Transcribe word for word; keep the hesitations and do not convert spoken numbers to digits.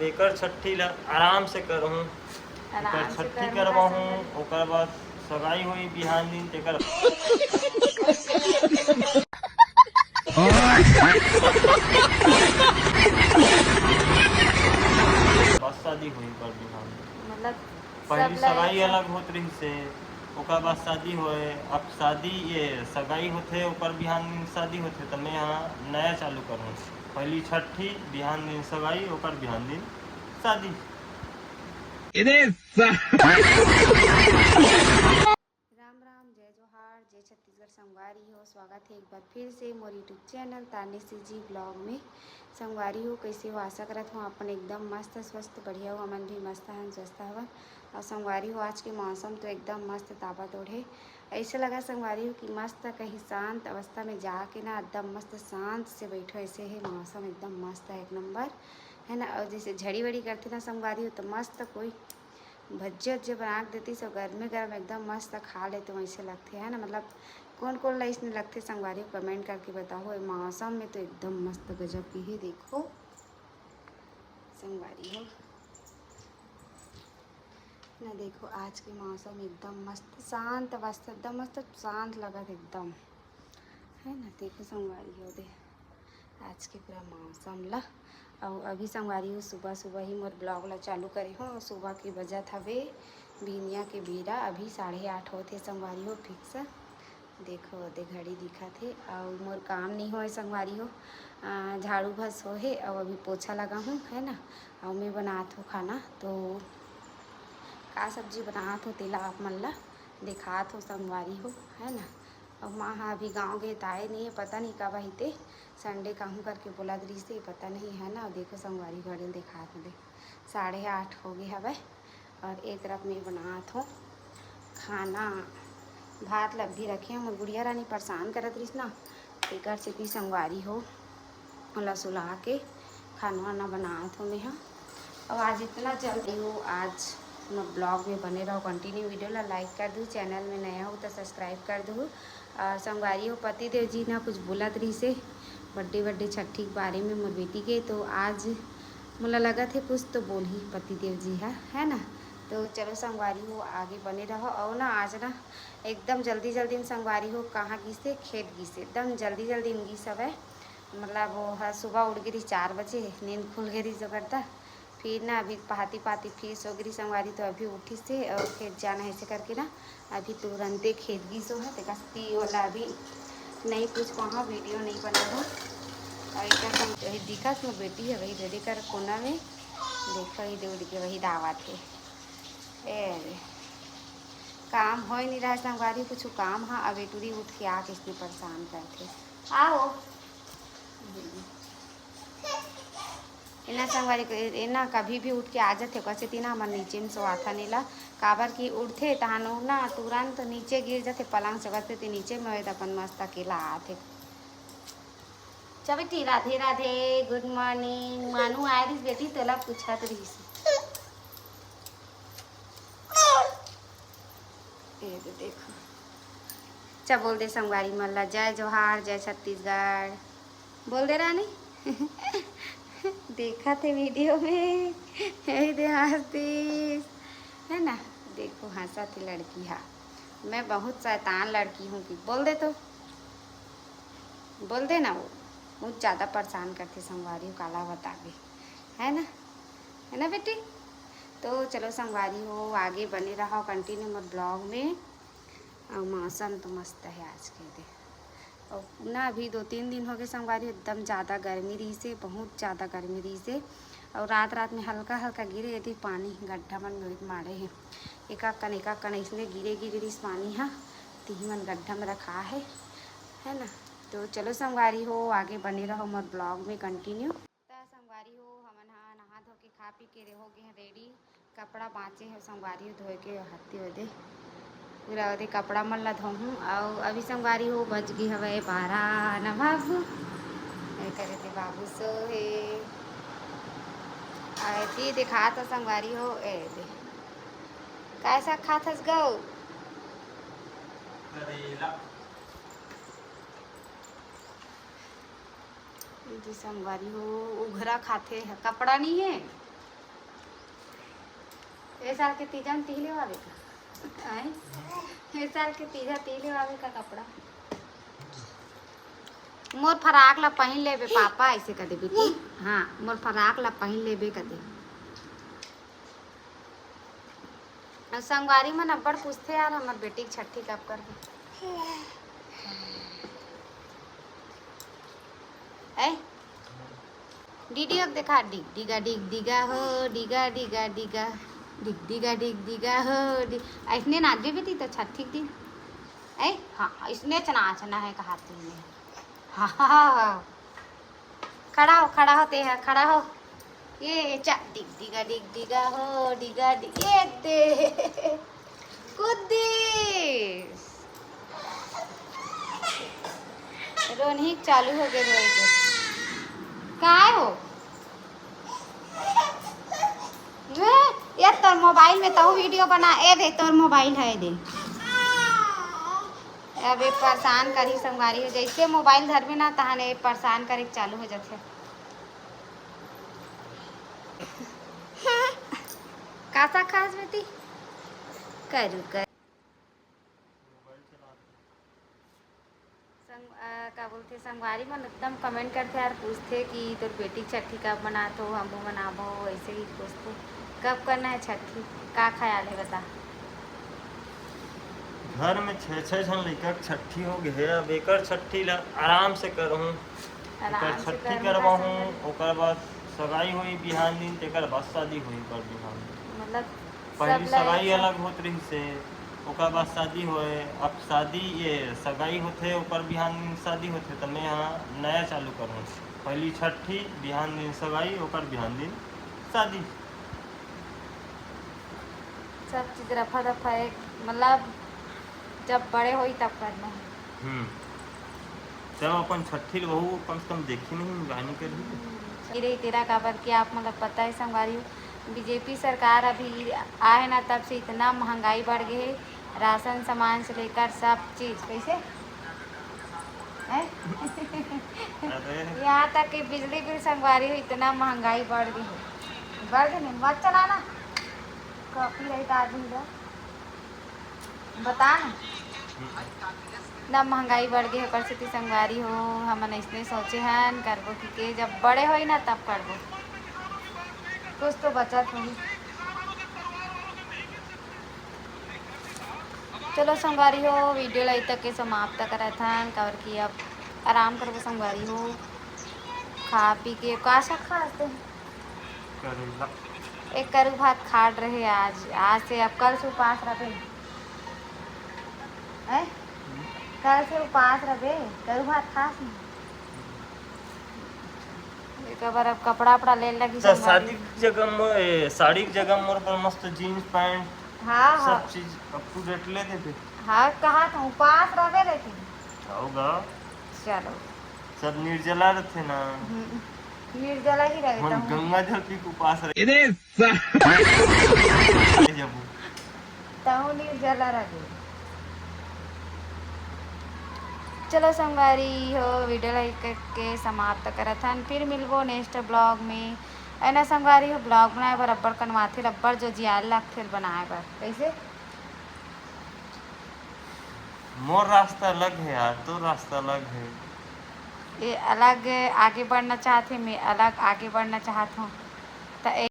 एकर छट्ठी ला आराम से करहूँ, एकर आराम से छट्ठी करहूँ, करवाहूँ, ओकर बाद सगाई होई बिहान दिन, तेकर बाद शादी होई ओकर बिहान दिन। मतलब पहली सब सगाई लगे अलग होत रहिस हे, ओकर बाद शादी होए, अब शादी, ये सगाई होथे, ओकर बिहान दिन शादी होथे, त मैं यहाँ नया चालू करहूँ। पहली छट्ठी, बिहान दिन सगाई, ओकर बिहान दिन शादी। इधर सा- राम राम, जय जोहार, जय छत्तीसगढ़ संगवारी हो। स्वागत है एक बार फिर से मोर YouTube चैनल तानी सी जी ब्लॉग में। संगवारी हो, कैसे हो? आशा करत हूँ अपन एकदम मस्त, स्वस्थ, बढ़िया हो। हमन भी मस्त हन, स्वस्थ हवन। और संगवारी हो, आज के मौसम तो एकदम मस्त ताबा तोड़े। ऐसे लगा संगवारी हो कि मस्त कहीं शांत अवस्था में जाके ना एकदम मस्त शांत से बैठो। ऐसे है मौसम एकदम मस्त है, एक नंबर है ना। और जैसे झड़ी वड़ी करते ना संगवारी हो, तो मस्त कोई भज्जे उज्जे बना के देती, सब गर्मे गर्म एकदम मस्त खा लेते, वैसे लगते है ना। मतलब कौन कौन ला इसने लगते संगवारी हो, कमेंट करके बताओ। ये मौसम में तो एकदम मस्त गजब की है। देखो संगवारी हो ना, देखो आज के मौसम एकदम मस्त शांत, मस्त एकदम मस्त शांत लगत एकदम, है ना। देखो संगवारी हो दे आज के पूरा मौसम ला। और अभी संगवारी हो, सुबह सुबह ही मोर ब्लॉग ला चालू करे हो। सुबह के बजत हवे बिहनिया के बेरा, अभी साढ़े आठ होत हे संगवारी हो फिक्स। देखो, ओदे घड़ी दिखत हे, अउ मोर काम नइ होय संगवारी हो। आ, झाड़ू भस होहे, अउ अभी पोछा लगा हूँ, है ना, अउ मैं बनात हूँ खाना। तो का सब्जी बनात हूँ, तेला आप मन ला देखात हूँ संगवारी हो, है ना। अउ माँ हा अभी गाँव गे, त आए नइ हे, पता नहीं कब आही ते। संडे कहूँ करके बोलत रहिस हे, पता नहीं, है ना। देखो संगवारी, घड़ी ल देखात हूँ, देख, साढ़े आठ हो गे हवय। और एक तरफ में बनात हो खाना, भात ला भी रखे हो। मोर गुड़िया रानी परेशान करत रहिस ना, तेकर सेती संगवारी हो, ओला सुला के खाना वाना बनात हो मेहा। और आज इतना जल्दी हो, आज मोर ब्लॉग में बने रहो, कंटिन्यू वीडियो ला लाइक कर दू, चैनल में नया हो तो सब्सक्राइब कर दू। और संगवारी हो, पति देव जी ना कुछ बोलत रहिस हे बर्थडे बर्थडे छट्ठी के बारे में मोर बेटी के, तो आज मोला लगत हे कुछ तो बोलही पति देव जी हा, है ना। तो चलो संगवारी हो, आगे बने रहो। और ना आज ना एकदम जल्दी जल्दी में संगवारी हो कहाँ गिसे, खेत गिसे, एकदम जल्दी जल्दी में गिस हवय। मतलब वो ह सुबह उठ गे रही चार बजे, नींद खुल गे रही जबरदस्त। फिर ना अभी पहाती पहाती फिर सो गे रही संगवारी, तो अभी उठिस हे और खेत जाना है, ऐसे करके ना अभी तुरंते खेत गिस हो है। तेकर सेती ओला अभी नहीं कुछ कहाँ वीडियो नहीं बना हो। और एक संग वही दिखत मोर बेटी है, वही रेडी कर कोना में। देखो ही दे उठ के वही दावत है। ए रे, काम होय नहीं रहा संगवारी, कुछ काम हा। अब ए टूरी उठ के आके इसने परेशान करथे। आओ। एना संगवारी को, एना कभी भी उठ के आ जाथे, ओकर सेती ना हमन नीचे में सोवाथन एला, काबर कि उठथे तहान ओ ना तुरंत नीचे गिर जाथे पलंग से, ओकर सेती नीचे में ओए त अपन मस्त अकेला आथे। चल बेटी, राधे राधे, गुड मॉर्निंग। मानू आए रहिस बेटी, तोला पूछत रहिस। ए दे देखो, चा बोल दे संगवारी मन ला, जय जोहार, जय छत्तीसगढ़। बोल दे रानी। देखत हे वीडियो में, यही दे हंसतीस, है ना। देखो हंसत हे लड़की हा, मैं बहुत शैतान लड़की हूँ कि बोल दे तो, बोल दे ना, वो बहुत ज़्यादा परेशान करथे संगवारी हो, काला बताबे, है ना, है ना बेटी। तो चलो संगवारी हो, आगे बने रहो कंटिन्यू मोर ब्लॉग में। और मौसम तो मस्त है आज के दे। और ना अभी दो तीन दिन हो गए संगवारी, एकदम ज़्यादा गर्मी रहिस हे, बहुत ज़्यादा गर्मी रहिस हे। और रात रात में हल्का हल्का गिरे यदि पानी गड्ढा मन में मारे हे, एकाक कन एकाक कन इसने गिरे गिरे रहिस पानी हा, तिही मन गड्ढा में रखा है, है ना। तो चलो संगवारी हो, आगे बने रहो मोर ब्लॉग में कंटिन्यू। त संगवारी हो, हमन हा नहा धो के खा पी के रे हो गे हैं रेडी। कपड़ा बाँचे हे संगवारी हो धोए के, हत्ती ओदे पूरा ओदे कपड़ा मन ला धोहूँ। अउ अभी संगवारी हो बज गे हवय बारह ना बाबू, ए करे ते बाबू सो हे। आ एती देखात ह संगवारी हो, ए दे काय साग खात हस गौ? करेला। जी संगवारी हो, उघरा खाथे ह, कपड़ा नहीं है, ए साल के तीजा म तिही लेवाबे का? आय? ए साल के तीजा तिही लेवाबे का कपड़ा? मोर फराक ला पहिन लेबे पापा, ऐसे कदे बेटी। हाँ, मोर फराक ला पहिन लेबे कदे। अउ संगवारी मन अब्बड़ पूछथे यार, हमर बेटी के छट्ठी कब करबे? ए, डीडी अब देखा, डिग डिगा डिग डिगा हो, डिगा डिगा डिगा, डिग डिगा डिग डिगा हो, डि-, अइसने नाचबे बेटी त छट्ठी के दिन। ए, हाँ, अइसने नाचना हे कहात हे। हाँ, हाँ, हाँ, हाँ। खड़ा हो, खड़ा हो, ते ह, खड़ा हो। ये चा, डिग डिगा डिग डिगा हो, डिगा डिग, ये दे। कूद दिस। रोनही चालू हो गए रोए के। काय हो? ए, ये तोर मोबाइल में तहू वीडियो बना, ए दे तोर मोबाइल है, ए दे। अब ये परेशान करही संगवारी हो, जैसे मोबाइल धरबे ना, तहाने ये परेशान करे के चालू हो जाथे। का सा खास बेटी? करू कर। संग-, अ, का बोलथे, संगवारी मन एकदम कमेंट करथे यार, पूछथे कि तोर बेटी छट्ठी कब मनात हो, हमहू मनाबो, ऐसे ही पूछथे। कब करना है छट्ठी? का ख्याल है, बता। घर में छह छह झन लइका के छट्ठी हो गए हे, अब एकर छट्ठी ला आराम से करहूँ। आराम एकर से छट्ठी करहूँ, करवाहूँ, संगवारी। ओकर बाद सगाई होई बिहान दिन, तेकर बाद शादी होई ओकर बिहान दिन। मतलब पहली सब ला सगाई एक साथ। अलग होत रहिस हे, ओकर बाद शादी होए, अब शादी, ये सगाई होथे, ओकर बिहान दिन शादी होथे, त मैं ह नया चालू करहूँ। पहली छट्ठी, बिहान दिन सगाई, ओकर बिहान दिन शादी। सब चीज रफा दफा एक, मतलब, जब बड़े होई तब करना है। हम्म। चलो, अपन छट्ठी ल वहू कम से कम देखी नहीं, enjoy नहीं करी। हम्म, सही रही तेरा, काबर कि आप मन ल पता है संगवारी हो, बीजेपी सरकार अभी आए ना, तब से इतना महंगाई बढ़ गए है, राशन सामान से लेकर सब चीज। कैसे? हैं? अरे। यहाँ तक कि बिजली बिल संगवारी हो, इतना महंगाई बढ़ गई है। बढ़ गई नहीं, मत चलाना। Copyright आ जाएगा। बता ना। हम्म। इतना महंगाई बढ़ गई, ओकर सेती संगवारी हो, हमन अइसने सोचे हन, करबो कि के, जब बड़े होई ना, तब करबो। कुछ तो बचत होई। चलो संगवारी हो, वीडियो ला इतक के समाप्त करत हन, काबर कि अब आराम करबो संगवारी हो, खा पी के। का साग खास ते? करेला। एक करू भात खात रहे आज, आज से अब कल से उपास रहे। हैं? कल से उपास रहे, करू भात खास नहीं। एक बार अब कपड़ा उपड़ा ले लगी तो संगवारी। शादी के जगह म-, ए, साड़ी के जगह मोर बर मस्त jeans pant, हाँ, हाँ। सब चीज up to date ले देबे। हाँ, कहा था, उपास रहे लेकिन। होगा। चलो। सब निर्जला रहते ना। हम्म, निर्जला ही रहे मन तो। गंगा जल पी के उपास रहे। इधर सा- जबू। तहु निर्जला रहे। चलो संगवारी हो, वीडियो ला इतक के समाप्त करत हन, फिर मिलबो next vlog में। ऐना संगवारी हो, vlog बनाए बर अब्बड़ कनवाथे, अब्बड़ जो जियाल लगथे बनाए बर। कैसे? मोर रास्ता अलग है यार, तोर रास्ता अलग है। ये अलग आगे बढ़ना चाहत हे, मैं अलग आगे बढ़ना चाहत हूँ। त